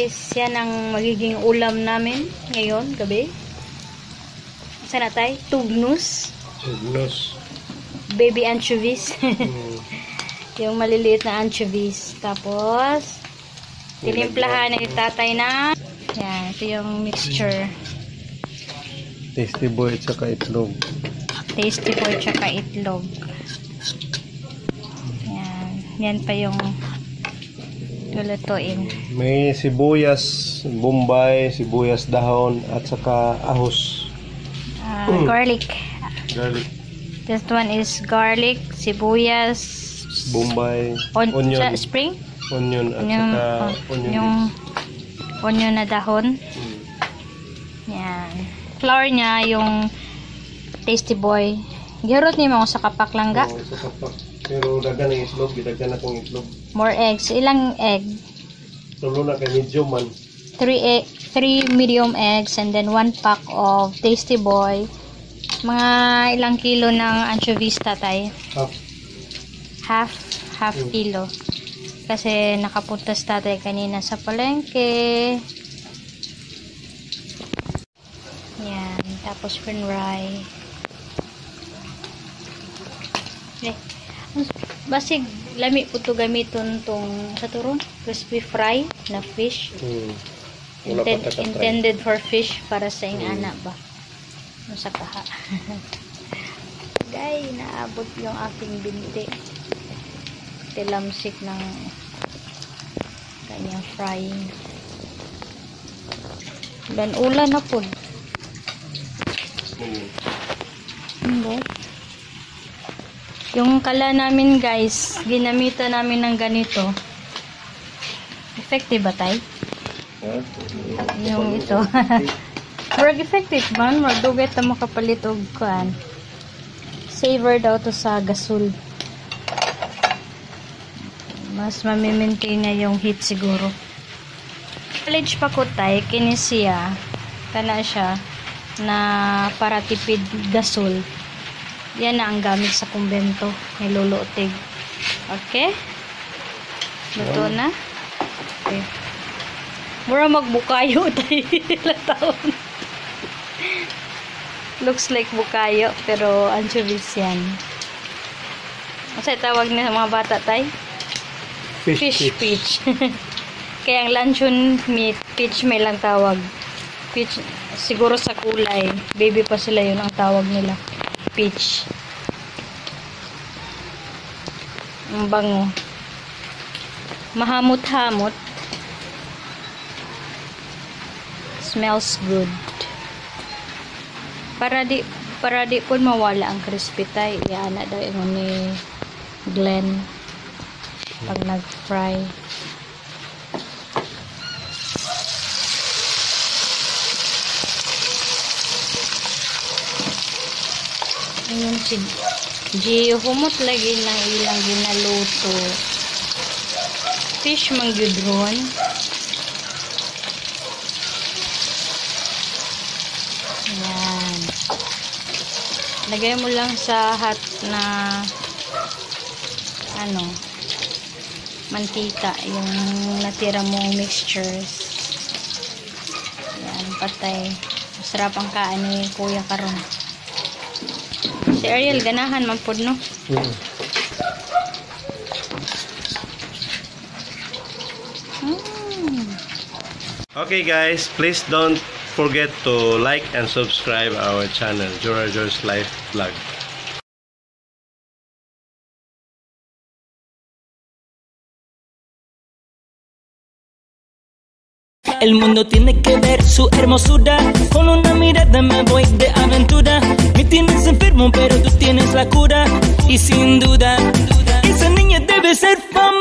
Guys, yan ang magiging ulam namin ngayon, gabi. Saan na tayo? Tugnos. Tugnos. Baby anchovies. Yung maliliit na anchovies. Tapos, tinimplahan ni tatay na. Yan, ito yung mixture. Tasty Boy at saka itlog. Tasty Boy tsaka itlog. Yan. Yan pa yung lulutuin. May sibuyas, bombay, sibuyas dahon, at saka ahos. Garlic. Garlic. This one is garlic, sibuyas, Bombay, onion. Spring? Onion at Yung, saka oh, onion yung leaves. Onion na dahon. Yan. Flour niya, yung Tasty Boy. Gihurot ni mo sa kapak langga. Oo, sa kapak. Pero daghan ang itlog, gidaghan akong itlog. More eggs. Ilang egg? Tulo na kay medium man. 3 medium eggs and then 1 pack of Tasty Boy. Mga ilang kilo ng anchovies, tatay? Half. Half kilo. Kasi nakapunta si tatay kanina sa palengke. Yan. Tapos fry. Eh, basig lami po to gamiton tong sa turon crispy fry na fish. Wala pa ta ka-try. Intended for fish para sa ing ana ba? Sa kaha. Gay, naabot yung aking binti. Tilamsik ng kanyang frying. Dan ulan na po. Hindi. Yung kala namin guys, ginamitan namin ng ganito. Effective ba tay? Yung ito. Work effective man, magdugay ta makapalit og kuan. Saver daw to sa gasol. Mas mamimaintain na yung heat siguro. College pa ko tay, kini siya, kana siya na para tipid gasol. Yan na ang gamit sa kumbento ni Lolo Otig. Okay? Luto na. Okay. Mura magbukayo tayo taon. Looks like bukayo pero anchovies yan. Ano tawag niya sa mga bata tay? Fish, Fish peach. Kaya ang luncheon meat, peach may lang tawag. Peach, siguro sa kulay. Baby pa sila yun ang tawag nila. Peach. Ang bango. Mahamot-hamot. Smells good. Para di po mawala ang crispy tay. Iana daw ingon ni Glenn pag nag-fry. Ayun si Gio, humot lagi ng ilang ginaluto. Fish man gyud ron. Ayan. Lagay mo lang sa hot na ano, mantika yung natira mong mixtures. Ayan, patay. Masarap ang kaan ni Kuya karon. Si Ariel ganahan man pod no. Okay guys, please don't forget to like and subscribe our channel, Jora Jor's Life Vlog. El mundo tiene que ver su hermosura. Con una mirada me voy de aventura. Me tienes enfermo, pero tú tienes la cura. Y sin duda, esa niña debe ser famosa.